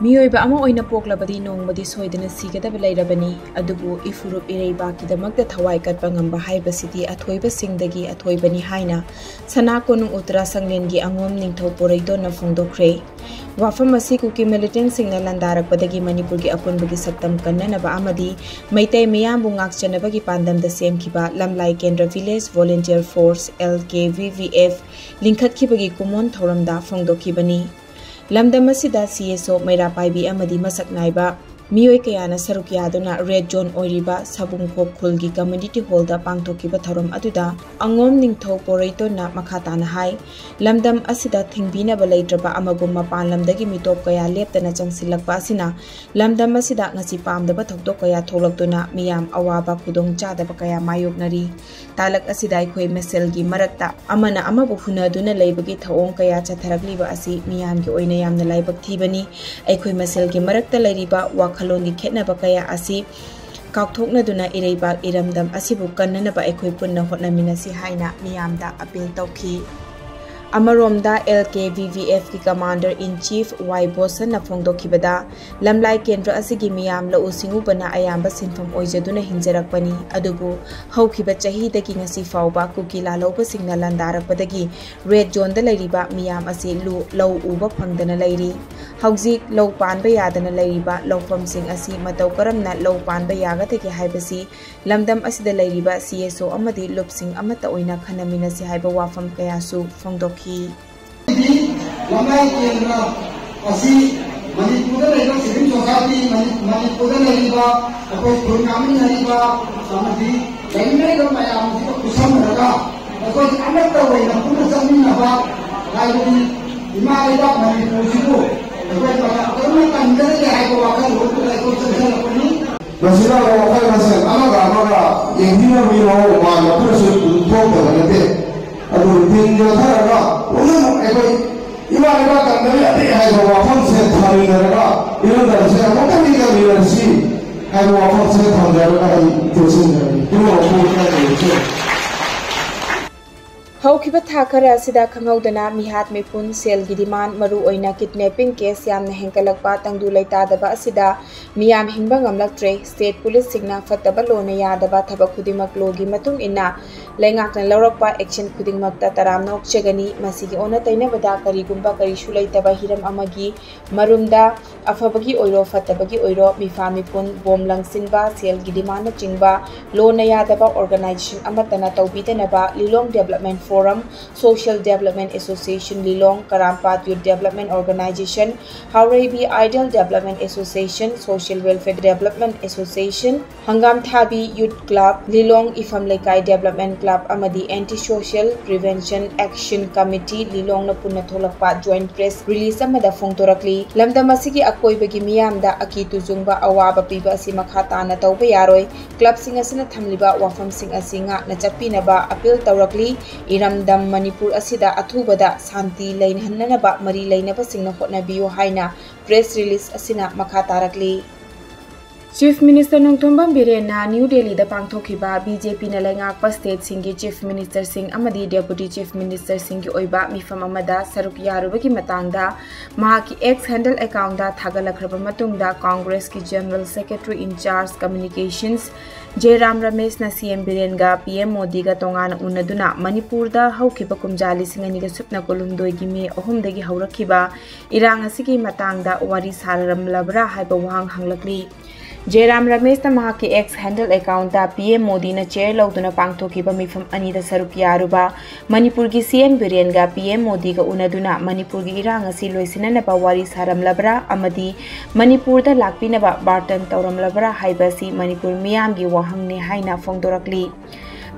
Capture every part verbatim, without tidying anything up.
ꯃꯤꯑꯣꯏꯕ ꯑꯃ ꯑꯣꯏꯅ ꯄꯣꯛꯂꯕꯗꯤ ꯅꯣꯡꯃꯗꯤ ꯁꯣꯏꯗꯅ ꯁꯤꯒꯗꯕ ꯂꯩꯔꯕꯅꯤ, ꯑꯗꯨꯕꯨ ꯏꯐꯨꯔꯨꯞ ꯏꯔꯩꯕꯥꯛꯀꯤꯗꯃꯛꯇ ꯊꯋꯥꯏ ꯀꯠꯄ ꯉꯝꯕ ꯍꯥꯏꯕꯁꯤꯗꯤ ꯑꯊꯣꯏꯕꯁꯤꯡꯗꯒꯤ ꯑꯊꯣꯏꯕꯅꯤ ꯍꯥꯏꯅ ꯁꯅꯥ ꯀꯣꯅꯨꯡ ꯎꯇꯔꯥ ꯁꯪꯂꯦꯟꯒꯤ ꯑꯉꯣꯝ ꯅꯤꯡꯊꯧ ꯄꯣꯔꯩꯇꯣꯟꯅ ꯐꯣꯡꯗꯣꯛꯈ꯭ꯔꯦ꯫ ꯋꯥꯐꯝ ꯑꯁꯤ ꯀꯨꯀꯤ ꯃꯤꯂꯤꯇꯦꯟꯁꯤꯡꯅ ꯂꯥꯟꯗꯥꯔꯛꯄꯗꯒꯤ ꯃꯅꯤꯄꯨꯔꯒꯤ ꯑꯄꯨꯟꯕꯒꯤ ꯁꯛꯇꯝ ꯀꯟꯅꯅꯕ ꯑꯃꯗꯤ ꯃꯩꯇꯩ ꯃꯤꯌꯥꯝꯕꯨ ꯉꯥꯛꯆꯅꯕꯒꯤ ꯄꯥꯟꯗꯝꯗ ꯁꯦꯝꯈꯤꯕ ꯂꯝꯂꯥꯏ ꯀꯦꯟꯗ꯭ꯔ village volunteer force, L K V V F, ꯂꯤꯡꯈꯠꯈꯤꯕꯒꯤ ꯀꯨꯃꯣꯟ ꯊꯧꯔꯝꯗ ꯐꯣꯡꯗꯣꯛꯈꯤꯕꯅꯤ꯫ ꯂꯝꯗꯝ ꯑꯁꯤꯗ C S O, ꯃꯩꯔꯥ ꯄꯥꯏꯕꯤ ꯑꯃꯗꯤ ꯃꯁꯛ ꯅꯥꯏꯕ ꯃꯤꯑꯣꯏ ꯀꯌꯥꯅ ꯁꯔꯨꯛ ꯌꯥꯗꯨꯅ ꯔꯦꯗ ꯖꯣꯟ ꯑꯣꯏꯔꯤꯕ ꯁꯥꯕꯨꯡꯈꯣꯛ ꯈꯨꯜꯒꯤ ꯀꯝꯃ꯭ꯌꯨꯅꯤꯇꯤ ꯍꯣꯜꯗ ꯄꯥꯡꯊꯣꯛꯈꯤꯕ ꯊꯧꯔꯝ ꯑꯗꯨꯗ ꯑꯉꯣꯝ ꯅꯤꯡꯊꯧ ꯄꯣꯔꯩꯇꯣꯟꯅ ꯃꯈꯥ ꯇꯥꯅ ꯍꯥꯏ, ꯂꯝꯗꯝ ꯑꯁꯤꯗ ꯊꯤꯡꯕꯤꯅꯕ ꯂꯩꯇ꯭ꯔꯕ ꯑꯃꯒꯨꯝ ꯃꯄꯥꯟ ꯂꯝꯗꯒꯤ ꯃꯤꯇꯣꯞ ꯀꯌꯥ ꯂꯦꯞꯇꯅ ꯆꯪꯁꯤꯜꯂꯛꯄ ꯑꯁꯤꯅ ꯂꯝꯗꯝ ꯑꯁꯤꯗ ꯉꯁꯤ ꯄꯥꯝꯗꯕ ꯊꯧꯗꯣꯛ ꯀꯌꯥ ꯊꯣꯛꯂꯛꯇꯨꯅ ꯃꯤꯌꯥꯝ ꯑꯋꯥꯕ ꯈꯨꯗꯣꯡ ꯆꯥꯗꯕ ꯀꯌꯥ ꯃꯥꯌꯣꯛꯅꯔꯤ꯫ ꯇꯥꯂꯛ ꯑꯁꯤꯗ ꯑꯩꯈꯣꯏ ꯃꯁꯦꯜꯒꯤ ꯃꯔꯛꯇ ꯑꯃꯅ ꯑꯃꯕꯨ ꯍꯨꯟꯅꯗꯨꯅ ꯂꯩꯕꯒꯤ ꯊꯧꯑꯣꯡ ꯀꯌꯥ ꯆꯠꯊꯔꯛꯂꯤꯕ ꯑꯁꯤ ꯃꯤꯌꯥꯝꯒꯤ ꯑꯣꯏꯅ ꯌꯥꯝꯅ ꯂꯥꯏꯕꯛ ꯊꯤꯕꯅꯤ꯫ ꯑꯩꯈꯣꯏ ꯃꯁꯦꯜꯒꯤ ꯃꯔꯛꯇ ꯂꯩꯔꯤꯕ ꯋꯥꯈꯜꯂꯣꯟꯒꯤ ꯈꯦꯠꯅꯕ ꯀꯌꯥ ꯑꯁꯤ ꯀꯥꯎꯊꯣꯛꯅꯗꯨꯅ ꯏꯔꯩꯕꯥꯛ ꯏꯔꯝꯗꯝ ꯑꯁꯤꯕꯨ ꯀꯟꯅꯅꯕ ꯑꯩꯈꯣꯏ ꯄꯨꯟꯅ ꯍꯣꯠꯅꯃꯤꯟꯅꯁꯤ ꯍꯥꯏꯅ ꯃꯤꯌꯥꯝꯗ ꯑꯄꯤꯜ ꯇꯧꯈꯤ꯫ ꯑꯃꯔꯣꯝꯗ, L K V V F ꯀꯤ Commander in Chief Y ꯕꯣꯁꯟꯅ ꯐꯣꯡꯗꯣꯛꯈꯤꯕꯗ, ꯂꯝꯂꯥꯏ ꯀꯦꯟꯗ꯭ꯔ ꯑꯁꯤꯒꯤ ꯃꯤꯌꯥꯝ ꯂꯧꯎ ꯁꯤꯡꯎꯕꯅ ꯑꯌꯥꯝꯕ ꯁꯤꯟꯐꯝ ꯑꯣꯏꯖꯗꯨꯅ ꯍꯤꯡꯖꯔꯛꯄꯅꯤ, ꯑꯗꯨꯕꯨ ꯍꯧꯈꯤꯕ ꯆꯍꯤꯗꯒꯤ ꯉꯁꯤ ꯐꯥꯎꯕ ꯀꯨꯀꯤ ꯂꯥꯜꯍꯧꯕꯁꯤꯡꯅ ꯂꯥꯟꯗꯥꯔꯛꯄꯗꯒꯤ ꯔꯦꯗ ꯖꯣꯟꯗ ꯂꯩꯔꯤꯕ ꯃꯤꯌꯥꯝ ꯑꯁꯤ ꯂꯨ-, ꯂꯧ ꯎꯕ ꯐꯪꯗꯅ ꯂꯩꯔꯤ꯫ ꯍꯧꯖꯤꯛ ꯂꯧ ꯄꯥꯟꯕ ꯌꯥꯗꯅ ꯂꯩꯔꯤꯕ ꯂꯧꯐꯝꯁꯤꯡ ꯑꯁꯤ ꯃꯇꯧ ꯀꯔꯝꯅ ꯂꯧ ꯄꯥꯟꯕ ꯌꯥꯒꯗꯒꯦ ꯍꯥꯏꯕꯁꯤ ꯂꯝꯗꯝ ꯑꯁꯤꯗ ꯂꯩꯔꯤꯕ C S O ꯑꯃꯗꯤ ꯂꯨꯞꯁꯤꯡ ꯑꯃꯠꯇ ꯑꯣꯏꯅ ꯈꯟꯅꯃꯤꯟꯅꯁꯤ ꯍꯥꯏꯕ ꯋꯥꯐꯝ ꯀꯌꯥꯁꯨ ꯐꯣꯡꯗꯣꯛꯈꯤ꯫ ꯂꯝꯂꯥꯏ ꯀꯦꯟꯗ꯭ꯔ ꯑꯁꯤ ꯃꯅꯤꯄꯨꯔꯗ ꯂꯩꯕ civil society, ꯃꯅꯤ-, ꯃꯅꯤꯄꯨꯔꯗ ꯂꯩꯔꯤꯕ ꯑꯩꯈꯣꯏ ꯈꯨꯟ ꯉꯥꯛꯃꯤꯟꯅꯔꯤꯕ ꯑꯃꯗꯤ ꯂꯩꯃꯤꯟꯅꯔꯤꯕ ꯃꯌꯥꯝꯁꯤꯒ ꯈꯨꯠꯁꯝꯅꯔꯒ ꯑꯩꯈꯣꯏ ꯑꯃꯠꯇ ꯑꯣꯏꯅ ꯄꯨꯟꯅ ꯆꯠꯃꯤꯟꯅꯕ, ꯍꯥꯏꯕꯗꯤ ꯏꯃꯥ ꯂꯩꯕꯥꯛ ꯃꯅꯤꯄꯨꯔꯁꯤꯕꯨ ꯑꯩꯈꯣꯏ ꯃꯇꯝ ꯀꯔꯝꯅ ꯀꯟꯒꯗꯒꯦ ꯍꯥꯏꯕ ꯋꯥꯈꯜꯂꯣꯟꯗꯨꯗ ꯑꯩꯈꯣꯏ ꯆꯪꯁꯤꯜꯂꯛꯄꯅꯤ꯫ ꯃꯁꯤꯅ ꯑꯃꯨꯛ ꯑꯩꯈꯣꯏ ꯃꯁꯦꯜ ꯑꯃꯒ ꯑꯃꯒ ꯌꯦꯡꯊꯤꯅꯕꯒꯤ ꯃꯑꯣꯡ ꯃꯥꯟꯕ ꯈꯔꯁꯨ ꯑꯗꯨꯝ ꯊꯣꯛꯇꯕ ꯅꯠꯇꯦ꯫ ꯑꯗꯨ ꯗꯤꯟ ꯌꯣꯟꯊꯔꯒ ꯄꯨꯝꯅꯃꯛ ꯑꯩꯈꯣꯏ ꯏꯃꯥ ꯂꯩꯕꯥꯛ ꯀꯟꯗꯕ ꯌꯥꯗꯦ ꯍꯥꯏꯕ ꯋꯥꯐꯝꯁꯦ ꯊꯝꯃꯤꯟꯅꯔꯒ ꯏꯔꯝꯗꯝꯁꯦ ꯑꯃꯨꯛꯇꯪꯗꯤ ꯀꯟꯃꯤꯟꯅꯔꯁꯤ ꯍꯥꯏꯕ ꯋꯥꯐꯝꯁꯦ ꯊꯝꯖꯔꯒ ꯑꯩ ꯇꯦꯟꯁꯤꯟꯖꯔꯒꯦ꯫ ꯄꯨꯝꯅꯃꯛꯄꯨ ꯏꯀꯥꯏ ꯈꯨꯝꯅꯖꯔꯤ꯫ ꯍꯧꯈꯤꯕ ꯊꯥ ꯈꯔ ꯑꯁꯤꯗ ꯈꯪꯍꯧꯗꯅ ꯃꯤꯍꯥꯠ ꯃꯤꯄꯨꯟ, ꯁꯦꯜꯒꯤ demand, ꯃꯔꯨꯑꯣꯏꯅ kidnapping case ꯌꯥꯝꯅ ꯍꯦꯟꯒꯠꯂꯛꯄ ꯇꯪꯗꯨ ꯂꯩꯇꯥꯗꯕ ꯑꯁꯤꯗ ꯃꯤꯌꯥꯝ ꯍꯤꯡꯕ ꯉꯝꯂꯛꯇ꯭ꯔꯦ꯫ State police ꯁꯤꯡꯅ ꯐꯠꯇꯕ ꯂꯣꯅ ꯌꯥꯗꯕ ꯊꯕꯛ ꯈꯨꯗꯤꯡꯃꯛ law ꯒꯤ ꯃꯇꯨꯡ ꯏꯟꯅ ꯂꯩꯉꯥꯛꯅ ꯂꯧꯔꯛꯄ action ꯈꯨꯗꯤꯡꯃꯛꯇ ꯇꯔꯥꯝꯅ ꯑꯣꯛꯆꯒꯅꯤ꯫ ꯃꯁꯤꯒꯤ ꯑꯣꯟꯅ ꯇꯩꯅꯕꯗ ꯀꯔꯤꯒꯨꯝꯕ ꯀꯔꯤꯁꯨ ꯂꯩꯇꯕ ꯍꯤꯔꯝ ꯑꯃꯒꯤ ꯃꯔꯨꯝꯗ ꯑꯐꯕꯒꯤ ꯑꯣꯏꯔꯣ ꯐꯠꯇꯕꯒꯤ ꯑꯣꯏꯔꯣ ꯃꯤꯐꯥ ꯃꯤꯄꯨꯟ, ꯕꯣꯝ ꯂꯪꯁꯤꯟꯕ, ꯁꯦꯜꯒꯤ demand ꯅꯆꯤꯡꯕ ꯂꯣꯅ ꯌꯥꯗꯕ organization ꯑꯃꯠꯇꯅ ꯇꯧꯕꯤꯗꯅꯕ Lilong Development Forum, Social Development Association Lilong, Karampat Youth Development Organization, Haoreibi Idol Development Association, Social Welfare Development Association, Hangamthabi Youth Club Lilong, Ipham Leikai Development Club ꯑꯃꯗꯤ Anti Social Prevention Action Committee Lilongꯅ ꯄꯨꯟꯅ ꯊꯣꯛꯂꯛꯄ joint press release ꯑꯃꯗ ꯐꯣꯡꯗꯣꯔꯛꯂꯤ꯫ ꯂꯝꯗꯝ ꯑꯁꯤꯒꯤ ꯑꯀꯣꯏꯕꯒꯤ ꯃꯤꯌꯥꯝꯗ ꯑꯀꯤ ꯇꯨꯖꯨꯡꯕ ꯑꯋꯥꯕ ꯄꯤꯕ ꯑꯁꯤ ꯃꯈꯥ ꯇꯥꯅ ꯇꯧꯕ ꯌꯥꯔꯣꯏ꯫ Club ꯁꯤꯡ ꯑꯁꯤꯅ ꯊꯝꯂꯤꯕ ꯋꯥꯐꯝꯁꯤꯡ ꯑꯁꯤ ꯉꯥꯛꯅ ꯆꯠꯄꯤꯅꯕ appeal ꯇꯧꯔꯛꯂꯤ꯫ ꯏꯔꯝꯗꯝ ꯃꯅꯤꯄꯨꯔ ꯑꯁꯤꯗ ꯑꯊꯨꯕꯗ ꯁꯥꯟꯇꯤ ꯂꯩꯍꯟꯅꯅꯕ ꯃꯔꯤ ꯂꯩꯅꯕꯁꯤꯡꯅ ꯍꯣꯠꯅꯕꯤꯌꯨ ꯍꯥꯏꯅ press release ꯑꯁꯤꯅ ꯃꯈꯥ ꯇꯥꯔꯛꯂꯤ꯫ Chief Minister ꯅꯣꯡꯊꯣꯝꯕꯝ ꯕꯤꯔꯦꯟꯅ ꯅ꯭ꯌꯨ ꯗꯦꯜꯂꯤꯗ ꯄꯥꯡꯊꯣꯛꯈꯤꯕ BJPꯅ ꯂꯩꯉꯥꯛꯄ stateꯁꯤꯡꯒꯤ Chief Ministerꯁꯤꯡ ꯑꯃꯗꯤ Deputy Chief Ministerꯁꯤꯡꯒꯤ ꯑꯣꯏꯕ ꯃꯤꯐꯝ ꯑꯃꯗ ꯁꯔꯨꯛ ꯌꯥꯔꯨꯕꯒꯤ ꯃꯇꯥꯡꯗ ꯃꯍꯥꯛꯀꯤ X handle accountꯇ ꯊꯥꯒꯠꯂꯛꯈ꯭ꯔꯕ ꯃꯇꯨꯡꯗ Congressꯀꯤ General Secretary in charge Communications ꯖꯦꯔꯥꯝ ꯔꯃꯦꯁꯅ CM ꯕꯤꯔꯦꯟꯒ PM ꯃꯣꯗꯤꯒ ꯇꯣꯉꯥꯟꯅ ꯎꯅꯗꯨꯅ ꯃꯅꯤꯄꯨꯔꯗ ꯍꯧꯈꯤꯕ ꯀꯨꯝꯖꯥ ꯂꯤꯁꯤꯡ ꯑꯅꯤꯒ ꯁꯨꯞꯅ ꯀꯨꯟꯍꯨꯝꯗꯣꯏꯒꯤ ꯃꯦ ꯑꯍꯨꯝꯗꯒꯤ ꯍꯧꯔꯛꯈꯤꯕ ꯏꯔꯥꯡ ꯑꯁꯤꯒꯤ ꯃꯇꯥꯡꯗ ꯋꯥꯔꯤ ꯁꯥꯔꯔꯝꯂꯕ꯭ꯔꯥ ꯍꯥꯏꯕ ꯋꯥꯍꯪ ꯍꯪꯂꯛꯂꯤ꯫ ꯖꯦꯔꯥꯝ ꯔꯃꯦꯁꯅ ꯃꯍꯥꯛꯀꯤ X handle accountꯇ PM ꯃꯣꯗꯤꯅ chair ꯂꯧꯗꯨꯅ ꯄꯥꯡꯊꯣꯛꯈꯤꯕ ꯃꯤꯐꯝ ꯑꯅꯤꯗ ꯁꯔꯨꯛ ꯌꯥꯔꯨꯕ ꯃꯅꯤꯄꯨꯔꯒꯤ CM ꯕꯤꯔꯦꯟꯒ PM ꯃꯣꯗꯤꯒ ꯎꯅꯗꯨꯅ ꯃꯅꯤꯄꯨꯔꯒꯤ ꯏꯔꯥꯡ ꯑꯁꯤ ꯂꯣꯏꯁꯤꯟꯅꯅꯕ ꯋꯥꯔꯤ ꯁꯥꯔꯝꯂꯕ꯭ꯔꯥ ꯑꯃꯗꯤ ꯃꯅꯤꯄꯨꯔꯗ ꯂꯥꯛꯄꯤꯅꯕ ꯕꯥꯔꯇꯟ ꯇꯧꯔꯝꯂꯕ꯭ꯔꯥ ꯍꯥꯏꯕ ꯑꯁꯤ ꯃꯅꯤꯄꯨꯔ ꯃꯤꯌꯥꯝꯒꯤ ꯋꯥꯍꯪꯅꯤ ꯍꯥꯏꯅ ꯐꯣꯡꯗꯣꯔꯛꯂꯤ꯫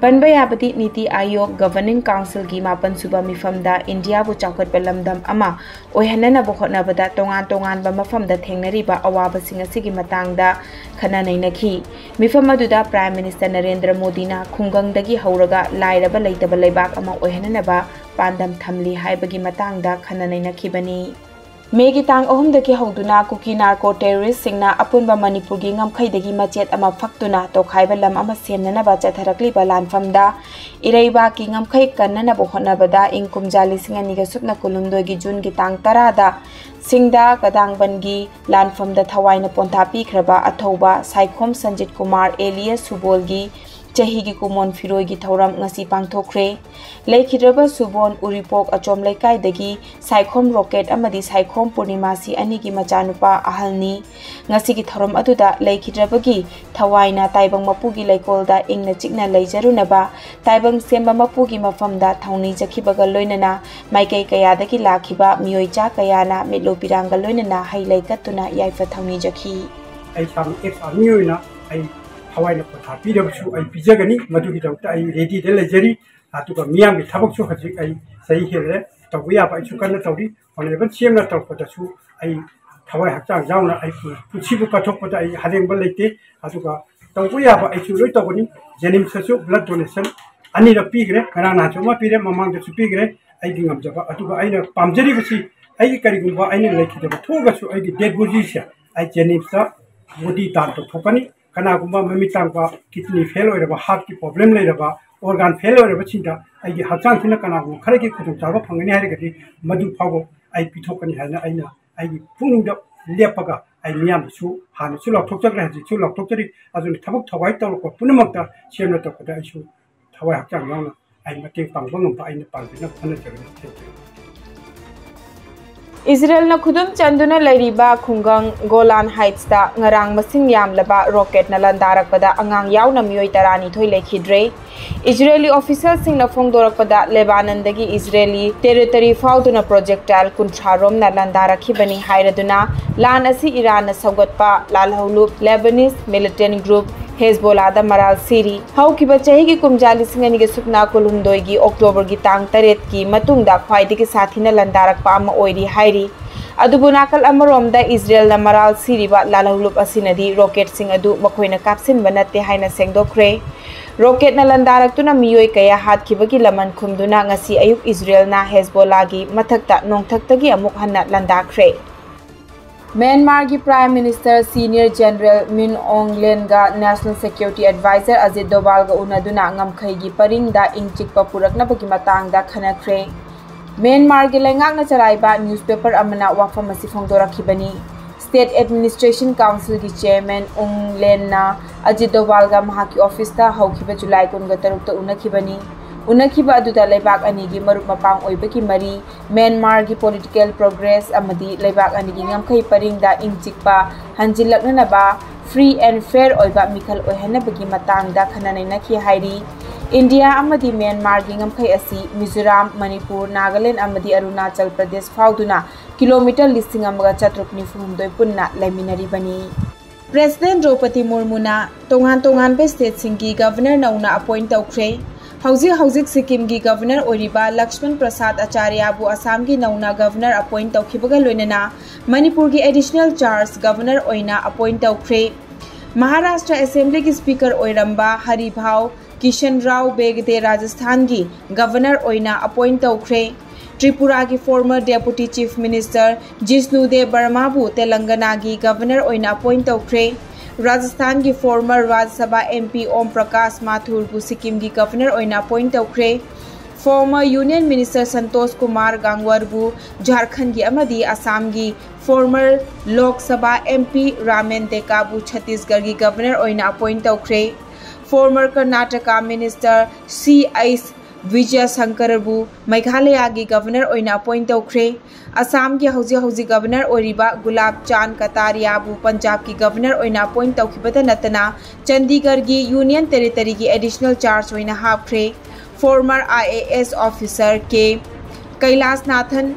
ꯄꯟꯕ ꯌꯥꯕꯗꯤ ꯅꯤꯇꯤ ꯑꯥꯌꯣꯒ Governing Councilꯒꯤ ꯃꯥꯄꯟ ꯁꯨꯕ ꯃꯤꯐꯝꯗ ꯏꯟꯗꯤꯌꯥꯕꯨ ꯆꯥꯎꯈꯠꯄ ꯂꯝꯗꯝ ꯑꯃ ꯑꯣꯏꯍꯟꯅꯅꯕ ꯍꯣꯠꯅꯕꯗ ꯇꯣꯉꯥꯟ ꯇꯣꯉꯥꯟꯕ ꯃꯐꯝꯗ ꯊꯦꯡꯅꯔꯤꯕ ꯑꯋꯥꯕꯁꯤꯡ ꯑꯁꯤꯒꯤ ꯃꯇꯥꯡꯗ ꯈꯟꯅ ꯅꯩꯅꯈꯤ꯫ ꯃꯤꯐꯝ ꯑꯗꯨꯗ Prime Minister ꯅꯔꯦꯟꯗ꯭ꯔ ꯃꯣꯗꯤꯅ ꯈꯨꯡꯒꯪꯗꯒꯤ ꯍꯧꯔꯒ ꯂꯥꯏꯔꯕ ꯂꯩꯇꯕ ꯂꯩꯕꯥꯛ ꯑꯃ ꯑꯣꯏꯍꯟꯅꯅꯕ ꯄꯥꯟꯗꯝ ꯊꯝꯂꯤ ꯍꯥꯏꯕꯒꯤ ꯃꯇꯥꯡꯗ ꯈꯟꯅ ꯅꯩꯅꯈꯤꯕꯅꯤ꯫ ꯃꯦꯒꯤ ꯇꯥꯡ ꯑꯍꯨꯝꯗꯒꯤ ꯍꯧꯗꯨꯅ ꯀꯨꯀꯤ ꯅꯥꯔꯀꯣ ꯇꯦꯔꯣꯔꯤꯁꯁꯤꯡꯅ ꯑꯄꯨꯟꯕ ꯃꯅꯤꯄꯨꯔꯒꯤ ꯉꯝꯈꯩꯗꯒꯤ ꯃꯆꯦꯠ ꯑꯃ ꯐꯛꯇꯨꯅ ꯇꯣꯈꯥꯏꯕ ꯂꯝ ꯑꯃ ꯁꯦꯝꯅꯅꯕ ꯆꯠꯊꯔꯛꯂꯤꯕ ꯂꯥꯟꯐꯝꯗ ꯏꯔꯩꯕꯥꯛꯀꯤ ꯉꯝꯈꯩ ꯀꯟꯅꯅꯕ ꯍꯣꯠꯅꯕꯗ ꯏꯪ ꯀꯨꯝꯖꯥ ꯂꯤꯁꯤꯡ ꯑꯅꯤꯒ ꯁꯨꯞꯅ ꯀꯨꯟꯍꯨꯝꯗꯣꯏꯒꯤ ꯖꯨꯟꯒꯤ ꯇꯥꯡ ꯇꯔꯥꯗ ꯁꯤꯡꯗꯥ ꯀꯗꯥꯡꯕꯟꯒꯤ ꯂꯥꯟꯐꯝꯗ ꯊꯋꯥꯏꯅ ꯄꯣꯟꯊꯥ ꯄꯤꯈ꯭ꯔꯕ ꯑꯊꯧꯕ ꯁꯥꯏꯈꯣꯝ ꯁꯟꯖꯤꯠ ꯀꯨꯃꯥꯔ alias ꯁꯨꯕꯣꯜꯒꯤ ꯆꯍꯤꯒꯤ ꯀꯨꯃꯣꯟ ꯐꯤꯔꯣꯏꯒꯤ ꯊꯧꯔꯝ ꯉꯁꯤ ꯄꯥꯡꯊꯣꯛꯈ꯭ꯔꯦ꯫ ꯂꯩꯈꯤꯗ꯭ꯔꯕ ꯁꯨꯕꯣꯟ ꯎꯔꯤꯄꯣꯛ ꯑꯆꯣꯝ ꯂꯩꯀꯥꯏꯗꯒꯤ ꯁꯥꯏꯈꯣꯝ ꯔꯣꯀꯦꯠ ꯑꯃꯗꯤ ꯁꯥꯏꯈꯣꯝ ꯄꯨꯔꯅꯤꯃꯥꯁꯤ ꯑꯅꯤꯒꯤ ꯃꯆꯥꯅꯨꯄꯥ ꯑꯍꯜꯅꯤ꯫ ꯉꯁꯤꯒꯤ ꯊꯧꯔꯝ ꯑꯗꯨꯗ ꯂꯩꯈꯤꯗ꯭ꯔꯕꯒꯤ ꯊꯋꯥꯏꯅ ꯇꯥꯏꯕꯪ ꯃꯄꯨꯒꯤ ꯂꯩꯀꯣꯜꯗ ꯏꯪꯅ ꯆꯤꯛꯅ ꯂꯩꯖꯔꯨꯅꯕ, ꯇꯥꯏꯕꯪ ꯁꯦꯝꯕ ꯃꯄꯨꯒꯤ ꯃꯐꯝꯗ ꯊꯧꯅꯤꯖꯈꯤꯕꯒ ꯂꯣꯏꯅꯅ ꯃꯥꯏꯀꯩ ꯀꯌꯥꯗꯒꯤ ꯂꯥꯛꯈꯤꯕ ꯃꯤꯑꯣꯏ ꯆꯥ ꯀꯌꯥꯅ ꯃꯤꯠꯂꯨ ꯄꯤꯔꯥꯡꯒ ꯂꯣꯏꯅꯅ ꯍꯩ ꯂꯩ ꯀꯠꯇꯨꯅ ꯌꯥꯏꯐ ꯊꯧꯅꯤꯖꯈꯤ꯫ ꯑꯩ ꯏꯁꯥꯃꯛ ꯑꯦꯛꯁ ꯑꯥꯔꯃꯤ ꯑꯣꯏꯅ ꯑꯩ ꯊꯋꯥꯏꯅ ꯄꯣꯊꯥ ꯄꯤꯔꯕꯁꯨ ꯑꯩ ꯄꯤꯖꯒꯅꯤ, ꯃꯗꯨꯒꯤꯗꯃꯛꯇ ꯑꯩ ꯔꯦꯗꯤꯗ ꯂꯩꯖꯔꯤ꯫ ꯑꯗꯨꯒ ꯃꯤꯌꯥꯝꯒꯤ ꯊꯕꯛꯁꯨ ꯍꯧꯖꯤꯛ ꯑꯩ ꯆꯍꯤ ꯍꯦꯜꯂꯦ, ꯇꯧꯕ ꯌꯥꯕ ꯑꯩꯁꯨ ꯀꯟꯅ ꯇꯧꯔꯤ꯫ ꯍꯣꯠꯅꯔꯤꯕ ꯁꯦꯝꯅ ꯇꯧꯔꯛꯄꯗꯁꯨ ꯑꯩ ꯊꯋꯥꯏ ꯍꯛꯆꯥꯡ ꯌꯥꯎꯅ ꯑꯩ ꯄꯨꯟꯁꯤꯕꯨ ꯀꯠꯊꯣꯛꯄꯗ ꯑꯩ ꯍꯔꯦꯡꯕ ꯂꯩꯇꯦ꯫ ꯑꯗꯨꯒ ꯇꯧꯕ ꯌꯥꯕ ꯑꯩꯁꯨ ꯂꯣꯏ ꯇꯧꯒꯅꯤ꯫ ꯖꯦꯅꯤꯝꯁꯇꯁꯨ ꯕ꯭ꯂꯗ ꯗꯣꯅꯦꯁꯟ ꯑꯅꯤꯔꯛ ꯄꯤꯈ꯭ꯔꯦ, ꯉꯔꯥꯡ ꯅꯍꯥꯟꯁꯨ ꯑꯃ ꯄꯤꯔꯦ, ꯃꯃꯥꯡꯗꯁꯨ ꯄꯤꯈ꯭ꯔꯦ꯫ ꯑꯩꯒꯤ ꯉꯝꯖꯕ, ꯑꯗꯨꯒ ꯑꯩꯅ ꯄꯥꯝꯖꯔꯤꯕꯁꯤ ꯑꯩꯒꯤ ꯀꯔꯤꯒꯨꯝꯕ ꯑꯩꯅ ꯂꯩꯈꯤꯗꯕ ꯊꯣꯛꯑꯒꯁꯨ ꯑꯩꯒꯤ ꯗꯦꯗ ꯕꯣꯗꯤꯁꯦ ꯑꯩ ꯖꯦꯅꯤꯝꯁꯇ ꯕꯣꯗꯤ ꯗꯥꯟ ꯇꯧꯊꯣꯛꯀꯅꯤ꯫ ꯀꯅꯥꯒꯨꯝꯕ ꯃꯃꯤꯠ ꯇꯥꯡꯕ, ꯀꯤꯗꯅꯤ ꯐꯦꯜ ꯑꯣꯏꯔꯕ, ꯍꯥꯔꯠꯀꯤ ꯄ꯭ꯔꯣꯕ꯭ꯂꯦꯝ ꯂꯩꯔꯕ, ꯑꯣꯔꯒꯥꯟ ꯐꯦꯜ ꯑꯣꯏꯔꯕꯁꯤꯡꯗ ꯑꯩꯒꯤ ꯍꯛꯆꯥꯡꯁꯤꯅ ꯀꯅꯥꯒꯨꯝꯕ ꯈꯔꯒꯤ ꯈꯨꯗꯣꯡꯆꯥꯕ ꯐꯪꯒꯅꯤ ꯍꯥꯏꯔꯒꯗꯤ ꯃꯗꯨ ꯐꯥꯎꯕ ꯑꯩ ꯄꯤꯊꯣꯛꯀꯅꯤ ꯍꯥꯏꯅ ꯑꯩꯅ ꯑꯩꯒꯤ ꯄꯨꯛꯅꯤꯡꯗ ꯂꯦꯞꯄꯒ ꯑꯩ ꯃꯤꯌꯥꯝꯗꯁꯨ ꯍꯥꯟꯅꯁꯨ ꯂꯥꯎꯊꯣꯛꯆꯈ꯭ꯔꯦ, ꯍꯧꯖꯤꯛꯁꯨ ꯂꯥꯎꯊꯣꯛꯆꯔꯤ꯫ ꯑꯗꯨꯅ ꯊꯕꯛ ꯊꯧꯋꯥꯏ ꯇꯧꯔꯛꯄ ꯄꯨꯝꯅꯃꯛꯇ ꯁꯦꯝꯅ ꯇꯧꯔꯛꯄꯗ ꯑꯩꯁꯨ ꯊꯋꯥꯏ ꯍꯛꯆꯥꯡ ꯌꯥꯎꯅ ꯑꯩ ꯃꯇꯦꯡ ꯄꯥꯡꯕ ꯉꯝꯕ ꯑꯩꯅ ꯄꯥꯡꯖꯅꯕ ꯍꯣꯠꯅꯖꯒꯅꯤ꯫ Thank you꯫ ꯏꯖꯔꯦꯜꯅ ꯈꯨꯗꯨꯝ ꯆꯟꯗꯨꯅ ꯂꯩꯔꯤꯕ ꯈꯨꯡꯒꯪ ꯒꯣꯂꯥꯟ ꯍꯥꯏꯠꯁꯇ ꯉꯔꯥꯡ ꯃꯁꯤꯡ ꯌꯥꯝꯂꯕ ꯔꯣꯀꯦꯠꯅ ꯂꯥꯟꯗꯥꯔꯛꯄꯗ ꯑꯉꯥꯡ ꯌꯥꯎꯅ ꯃꯤꯑꯣꯏ ꯇꯔꯥꯅꯤꯊꯣꯏ ꯂꯩꯈꯤꯗ꯭ꯔꯦ꯫ ꯏꯖꯔꯦꯂꯤ ꯑꯣꯐꯤꯁꯤꯌꯦꯜꯁꯤꯡꯅ ꯐꯣꯡꯗꯣꯔꯛꯄꯗ ꯂꯦꯕꯥꯅꯟꯗꯒꯤ ꯏꯖꯔꯦꯂꯤ ꯇꯦꯔꯤꯇꯣꯔꯤ ꯐꯥꯎꯗꯨꯅ ꯄ꯭ꯔꯣꯖꯦꯛꯇꯥꯏꯜ ꯀꯨꯟꯊ꯭ꯔꯥ ꯔꯣꯝꯅ ꯂꯥꯟꯗꯥꯔꯛꯈꯤꯕꯅꯤ ꯍꯥꯏꯔꯗꯨꯅ ꯂꯥꯟ ꯑꯁꯤ ꯏꯔꯥꯟꯅ ꯁꯧꯒꯠꯄ ꯂꯥꯜꯍꯧꯂꯨꯞ ꯂꯦꯕꯅꯤꯁ ꯃꯤꯂꯤꯇꯦꯟ ꯒ꯭ꯔꯨꯞ ꯍꯦꯖꯕꯣꯂꯥꯗ ꯃꯔꯥꯜ ꯁꯤꯔꯤ꯫ ꯍꯧꯈꯤꯕ ꯆꯍꯤꯒꯤ ꯀꯨꯝꯖꯥ ꯂꯤꯁꯤꯡ ꯑꯅꯤꯒ ꯁꯨꯞꯅ ꯀꯨꯟꯍꯨꯝꯗꯣꯏꯒꯤ ꯑꯣꯛꯇꯣꯕꯔꯒꯤ ꯇꯥꯡ ꯇꯔꯦꯠꯀꯤ ꯃꯇꯨꯡꯗ ꯈ꯭ꯋꯥꯏꯗꯒꯤ ꯁꯥꯊꯤꯅ ꯂꯥꯟꯗꯥꯔꯛꯄ ꯑꯃ ꯑꯣꯏꯔꯤ ꯍꯥꯏꯔꯤ꯫ ꯑꯗꯨꯕꯨ ꯅꯥꯀꯜ ꯑꯃꯔꯣꯝꯗ ꯏꯖꯔꯦꯜꯅ ꯃꯔꯥꯜ ꯁꯤꯔꯤꯕ ꯂꯥꯜꯍꯧꯂꯨꯞ ꯑꯁꯤꯅꯗꯤ ꯔꯣꯀꯦꯠꯁꯤꯡ ꯑꯗꯨ ꯃꯈꯣꯏꯅ ꯀꯥꯞꯁꯤꯟꯕ ꯅꯠꯇꯦ ꯍꯥꯏꯅ ꯁꯦꯡꯗꯣꯛꯈ꯭ꯔꯦ꯫ ꯔꯣꯀꯦꯠꯅ ꯂꯥꯟꯗꯥꯔꯛꯇꯨꯅ ꯃꯤꯑꯣꯏ ꯀꯌꯥ ꯍꯥꯠꯈꯤꯕꯒꯤ ꯂꯃꯟ ꯈꯨꯝꯗꯨꯅ ꯉꯁꯤ ꯑꯌꯨꯛ ꯏꯖꯔꯦꯜꯅ ꯍꯦꯖꯕꯣꯂꯥꯒꯤ ꯃꯊꯛꯇ ꯅꯣꯡꯊꯛꯇꯒꯤ ꯑꯃꯨꯛ ꯍꯟꯅ ꯂꯥꯟꯗꯥꯈ꯭ꯔꯦ꯫ ꯃ꯭ꯌꯥꯟꯃꯥꯔꯒꯤ Prime Minister Senior General Min Aung Hlaingga National Security Advisor Ajit Dovalꯒ ꯎꯅꯗꯨꯅ ꯉꯝꯈꯩꯒꯤ ꯄꯔꯤꯡꯗ ꯏꯪ ꯆꯤꯛꯄ ꯄꯨꯔꯛꯅꯕꯒꯤ ꯃꯇꯥꯡꯗ ꯈꯟꯅꯈ꯭ꯔꯦ꯫ ꯃ꯭ꯌꯥꯟꯃꯥꯔꯒꯤ ꯂꯩꯉꯥꯛꯅ ꯆꯂꯥꯏꯕ newspaper ꯑꯃꯅ ꯋꯥꯐꯝ ꯑꯁꯤ ꯐꯣꯡꯗꯣꯔꯛꯈꯤꯕꯅꯤ꯫ State Administration Councilꯒꯤ Chairman Aung Hlaingꯅ Ajit Dovalꯒ ꯃꯍꯥꯛꯀꯤ officeꯇ ꯍꯧꯈꯤꯕ July ꯀꯨꯟꯒ ꯇꯔꯨꯛꯇ ꯎꯅꯈꯤꯕꯅꯤ꯫ ꯎꯅꯈꯤꯕ ꯑꯗꯨꯗ ꯂꯩꯕꯥꯛ ꯑꯅꯤꯒꯤ ꯃꯔꯨꯞ ꯃꯄꯥꯡ ꯑꯣꯏꯕꯒꯤ ꯃꯔꯤ, ꯃ꯭ꯌꯥꯟꯃꯥꯔꯒꯤ political progress ꯑꯃꯗꯤ ꯂꯩꯕꯥꯛ ꯑꯅꯤꯒꯤ ꯉꯝꯈꯩ ꯄꯔꯤꯡꯗ ꯏꯪ ꯆꯤꯛꯄ ꯍꯟꯖꯤꯜꯂꯛꯅꯅꯕ free and fair ꯑꯣꯏꯕ ꯃꯤꯈꯜ ꯑꯣꯏꯍꯟꯅꯕꯒꯤ ꯃꯇꯥꯡꯗ ꯈꯟꯅ ꯅꯩꯅꯈꯤ ꯍꯥꯏꯔꯤ꯫ ꯏꯟꯗꯤꯌꯥ ꯑꯃꯗꯤ ꯃ꯭ꯌꯥꯟꯃꯥꯔꯒꯤ ꯉꯝꯈꯩ ꯑꯁꯤ ꯃꯤꯖꯣꯔꯥꯝ, ꯃꯅꯤꯄꯨꯔ, ꯅꯥꯒꯥꯂꯦꯟ ꯑꯃꯗꯤ ꯑꯔꯨꯅꯥꯆꯜ ꯄ꯭ꯔꯗꯦꯁ ꯐꯥꯎꯗꯨꯅ ꯀꯤꯂꯣꯃꯤꯇꯔ ꯂꯤꯁꯤꯡ ꯑꯃꯒ ꯆꯥꯇ꯭ꯔꯨꯛ ꯅꯤꯐꯨ ꯍꯨꯝꯗꯣꯏ ꯄꯨꯟꯅ ꯂꯩꯃꯤꯟꯅꯔꯤꯕꯅꯤ꯫ President ꯗ꯭ꯔꯧꯄꯗꯤ ꯃꯨꯔꯃꯨꯅ ꯇꯣꯉꯥꯟ ꯇꯣꯉꯥꯟꯕ stateꯁꯤꯡꯒꯤ governor ꯅꯧꯅ appoint ꯇꯧꯈ꯭ꯔꯦ꯫ ꯍꯧꯖꯤꯛ ꯍꯧꯖꯤꯛ ꯁꯤꯛꯀꯤꯝꯒꯤ governor ꯑꯣꯏꯔꯤꯕ ꯂꯛꯁꯃꯟ ꯄ꯭ꯔꯁꯥꯗ ꯑꯆꯥꯔꯌꯥꯕꯨ ꯑꯁꯥꯝꯒꯤ ꯅꯧꯅ governor appoint ꯇꯧꯈꯤꯕꯒ ꯂꯣꯏꯅꯅ ꯃꯅꯤꯄꯨꯔꯒꯤ additional charge governor ꯑꯣꯏꯅ appoint ꯇꯧꯈ꯭ꯔꯦ꯫ ꯃꯍꯥꯔꯥꯁꯇ꯭ꯔ Assemblyꯒꯤ speaker ꯑꯣꯏꯔꯝꯕ ꯍꯔꯤꯚꯥꯎ ꯀꯤꯁꯟ ꯔꯥꯎ ꯕꯦꯒꯗꯦ ꯔꯥꯖꯁꯊꯥꯟꯒꯤ governor ꯑꯣꯏꯅ appoint ꯇꯧꯈ꯭ꯔꯦ꯫ ꯇ꯭ꯔꯤꯄꯨꯔꯥꯒꯤ former Deputy Chief Minister Jishnu ꯗꯦꯕ ꯕꯔꯃꯥꯕꯨ ꯇꯦꯂꯪꯒꯅꯥꯒꯤ governor ꯑꯣꯏꯅ appoint ꯇꯧꯈ꯭ꯔꯦ꯫ ꯔꯥꯖꯁꯊꯥꯟꯒꯤ former ꯔꯥꯖ꯭ꯌ ꯁꯚꯥ MP ꯑꯣꯝ ꯄ꯭ꯔꯀꯥꯁ ꯃꯥꯊꯨꯔꯕꯨ ꯁꯤꯛꯀꯤꯝꯒꯤ governor ꯑꯣꯏꯅ appoint ꯇꯧꯈ꯭ꯔꯦ꯫ Former Union Minister Santosh Kumar ꯒꯥꯡꯋꯔꯕꯨ ꯖꯥꯔꯈꯟꯒꯤ ꯑꯃꯗꯤ ꯑꯁꯥꯝꯒꯤ former Lok Sabha MP ramen ꯗꯦꯀꯥꯕꯨ ꯆꯇꯤꯁꯒꯔꯒꯤ governor ꯑꯣꯏꯅ appoint ꯇꯧꯈ꯭ꯔꯦ꯫ Former Karnataka Minister ꯁꯤ ꯑꯩꯆ ꯕꯤꯖꯌ ꯁꯪꯀꯔꯕꯨ ꯃꯦꯘꯥꯂꯌꯥꯒꯤ governor ꯑꯣꯏꯅ appoint ꯇꯧꯈ꯭ꯔꯦ꯫ ꯑꯁꯥꯝꯒꯤ ꯍꯧꯖꯤꯛ ꯍꯧꯖꯤꯛ governor ꯑꯣꯏꯔꯤꯕ ꯒꯨꯂꯥꯕ ꯆꯥꯟꯗ ꯀꯇꯥꯔꯤꯌꯥꯕꯨ ꯄꯟꯖꯥꯕꯀꯤ governor ꯑꯣꯏꯅ appoint ꯇꯧꯈꯤꯕꯇ ꯅꯠꯇꯅ ꯆꯟꯗꯤꯒꯔꯒꯤ Union Territoryꯒꯤ additional charge ꯑꯣꯏꯅ ꯍꯥꯞꯈ꯭ꯔꯦ꯫ Former IAS officer ꯀꯦ ꯀꯩꯂꯥꯁꯅꯥꯊꯟ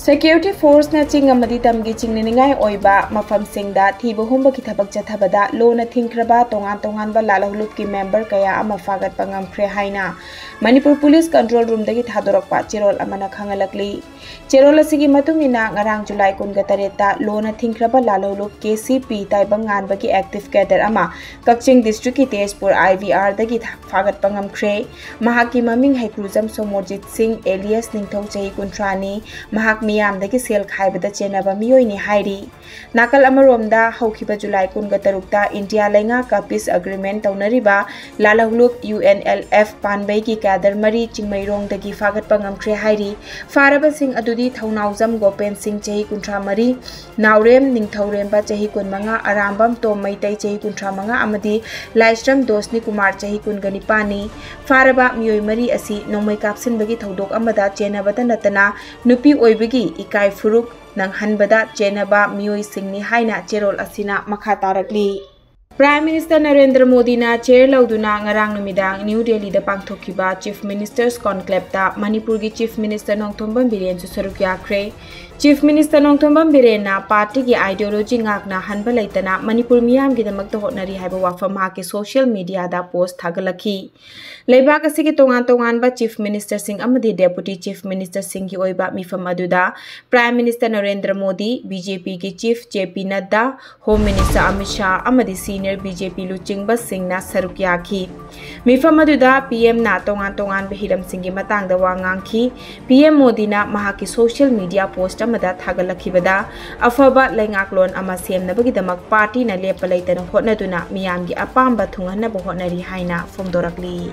Security forceꯅ ꯆꯤꯡ ꯑꯃꯗꯤ ꯇꯝꯒꯤ ꯆꯤꯡꯅꯅꯤꯡꯉꯥꯏ ꯑꯣꯏꯕ ꯃꯐꯝꯁꯤꯡꯗ ꯊꯤꯕ ꯍꯨꯝꯕꯒꯤ ꯊꯕꯛ ꯆꯠꯊꯕꯗ ꯂꯣꯅ ꯊꯤꯡꯈ꯭ꯔꯕ ꯇꯣꯉꯥꯟ ꯇꯣꯉꯥꯟꯕ ꯂꯥꯜꯍꯧꯂꯨꯞꯀꯤ member ꯀꯌꯥ ꯑꯃ ꯐꯥꯒꯠꯄ ꯉꯝꯈ꯭ꯔꯦ ꯍꯥꯏꯅ ꯃꯅꯤꯄꯨꯔ Police Control Roomꯗꯒꯤ ꯊꯥꯗꯣꯔꯛꯄ ꯆꯦꯔꯣꯜ ꯑꯃꯅ ꯈꯪꯍꯜꯂꯛꯂꯤ꯫ ꯆꯦꯔꯣꯜ ꯑꯁꯤꯒꯤ ꯃꯇꯨꯡ ꯏꯟꯅ, ꯉꯔꯥꯡ July ꯀꯨꯟꯒ ꯇꯔꯦꯠꯇ ꯂꯣꯅ ꯊꯤꯡꯈ꯭ꯔꯕ ꯂꯥꯜꯍꯧꯂꯨꯞ ꯀꯦ ꯁꯤ ꯄꯤ ꯇꯥꯏꯕꯪ ꯉꯥꯟꯕꯒꯤ active cadre ꯑꯃ ꯀꯛꯆꯤꯡ districtꯀꯤ ꯇꯦꯖꯄꯨꯔ I V Rꯗꯒꯤ ꯊ-, ꯐꯥꯒꯠꯄ ꯉꯝꯈ꯭ꯔꯦ꯫ ꯃꯍꯥꯛꯀꯤ ꯃꯃꯤꯡ ꯍꯩꯀ꯭ꯔꯨꯖꯝ ꯁꯣꯃꯣꯔꯖꯤꯠ ꯁꯤꯡ alias ꯅꯤꯡꯊꯧ, ꯆꯍꯤ ꯀꯨꯟꯊ꯭ꯔꯥꯅꯤ꯫ ꯃꯍꯥꯛ ꯃꯤꯌꯥꯝꯗꯒꯤ ꯁꯦꯜ ꯈꯥꯏꯕꯗ ꯆꯦꯟꯅꯕ ꯃꯤꯑꯣꯏꯅꯤ ꯍꯥꯏꯔꯤ꯫ ꯅꯥꯀꯜ ꯑꯃꯔꯣꯝꯗ, ꯍꯧꯈꯤꯕ July ꯀꯨꯟꯒ ꯇꯔꯨꯛꯇ ꯏꯟꯗꯤꯌꯥ ꯂꯩꯉꯥꯛꯀ peace agreement ꯇꯧꯅꯔꯤꯕ ꯂꯥꯜꯍꯧꯂꯨꯞ U N L F ꯄꯥꯟꯕꯩꯒꯤ cadre ꯃꯔꯤ ꯆꯤꯡꯃꯩꯔꯣꯡꯗꯒꯤ ꯐꯥꯒꯠꯄ ꯉꯝꯈ꯭ꯔꯦ ꯍꯥꯏꯔꯤ꯫ ꯐꯥꯔꯕꯁꯤꯡ ꯑꯗꯨꯗꯤ ꯊꯧꯅꯥꯎꯖꯝ ꯒꯣꯄꯦꯟ ꯁꯤꯡ, ꯆꯍꯤ ꯀꯨꯟꯊ꯭ꯔꯥ ꯃꯔꯤ, ꯅꯥꯎꯔꯦꯝ ꯅꯤꯡꯊꯧꯔꯦꯝꯕ, ꯆꯍꯤ ꯀꯨꯟꯃꯉꯥ, ꯑꯔꯥꯝꯕꯝ ꯇꯣꯝ ꯃꯩꯇꯩ, ꯆꯍꯤ ꯀꯨꯟꯊ꯭ꯔꯥ ꯃꯉꯥ, ꯑꯃꯗꯤ ꯂꯥꯏꯁ꯭ꯔꯝ ꯗꯣꯁꯅꯤ ꯀꯨꯃꯥꯔ, ꯆꯍꯤ ꯀꯨꯟꯒ ꯅꯤꯄꯥꯟꯅꯤ꯫ ꯐꯥꯔꯕ ꯃꯤꯑꯣꯏ ꯃꯔꯤ ꯑꯁꯤ ꯅꯣꯡꯃꯩ ꯀꯥꯞꯁꯤꯟꯕꯒꯤ ꯊꯧꯗꯣꯛ ꯑꯃꯗ ꯆꯦꯟꯅꯕꯇ ꯅꯠꯇꯅ, ꯅꯨꯄꯤ ꯑꯣꯏꯕꯒꯤ ꯏꯀꯥꯏ ꯐꯨꯔꯨꯞ ꯅꯪꯍꯟꯕꯗ ꯆꯦꯟꯅꯕ ꯃꯤꯑꯣꯏꯁꯤꯡꯅꯤ ꯍꯥꯏꯅ ꯆꯦꯔꯣꯜ ꯑꯁꯤꯅ ꯃꯈꯥ ꯇꯥꯔꯛꯂꯤ꯫ Prime Minister ꯅꯔꯦꯟꯗ꯭ꯔ ꯃꯣꯗꯤꯅ chair ꯂꯧꯗꯨꯅ ꯉꯔꯥꯡ ꯅꯨꯃꯤꯗꯥꯡ ꯅ꯭ꯌꯨ ꯗꯦꯜꯂꯤꯗ ꯄꯥꯡꯊꯣꯛꯈꯤꯕ Chief Ministers Conclaveꯇ ꯃꯅꯤꯄꯨꯔꯒꯤ Chief Minister ꯅꯣꯡꯊꯣꯝꯕꯝ ꯕꯤꯔꯦꯟꯁꯨ ꯁꯔꯨꯛ ꯌꯥꯈ꯭ꯔꯦ꯫ Chief Minister ꯅꯣꯡꯊꯣꯝꯕꯝ ꯕꯤꯔꯦꯟꯅ partyꯒꯤ ideology ꯉꯥꯛꯅ ꯍꯟꯕ ꯂꯩꯇꯅ ꯃꯅꯤꯄꯨꯔ ꯃꯤꯌꯥꯝꯒꯤꯗꯃꯛꯇ ꯍꯣꯠꯅꯔꯤ ꯍꯥꯏꯕ ꯋꯥꯐꯝ ꯃꯍꯥꯛꯀꯤ social mediaꯗ post ꯊꯥꯒꯠꯂꯛꯈꯤ꯫ ꯂꯩꯕꯥꯛ ꯑꯁꯤꯒꯤ ꯇꯣꯉꯥꯟ ꯇꯣꯉꯥꯟꯕ Chief Ministerꯁꯤꯡ ꯑꯃꯗꯤ Deputy Chief Ministerꯁꯤꯡꯒꯤ ꯑꯣꯏꯕ ꯃꯤꯐꯝ ꯑꯗꯨꯗ Prime Minister Narendra Modi, BJPꯒꯤ Chief J P ꯅꯗ꯭ꯗꯥ, Home Minister Amit Shah ꯑꯃꯗꯤ senior BJP ꯂꯨꯆꯤꯡꯕꯁꯤꯡꯅ ꯁꯔꯨꯛ ꯌꯥꯈꯤ꯫ ꯃꯤꯐꯝ ꯑꯗꯨꯗ PMꯅ ꯇꯣꯉꯥꯟ ꯇꯣꯉꯥꯟꯕ ꯍꯤꯔꯝꯁꯤꯡꯒꯤ ꯃꯇꯥꯡꯗ ꯋꯥ ꯉꯥꯡꯈꯤ꯫ PM ꯃꯣꯗꯤꯅ ꯃꯍꯥꯛꯀꯤ social media post ꯑꯃꯗ ꯊꯥꯒꯠꯂꯛꯈꯤꯕꯗ, ꯑꯐꯕ ꯂꯩꯉꯥꯛꯂꯣꯟ ꯑꯃ ꯁꯦꯝꯅꯕꯒꯤꯗꯃꯛ partyꯅ ꯂꯦꯞꯄ ꯂꯩꯇꯅ ꯍꯣꯠꯅꯗꯨꯅ ꯃꯤꯌꯥꯝꯒꯤ ꯑꯄꯥꯝꯕ ꯊꯨꯡꯍꯟꯅꯕ ꯍꯣꯠꯅꯔꯤ ꯍꯥꯏꯅ ꯐꯣꯡꯗꯣꯔꯛꯂꯤ꯫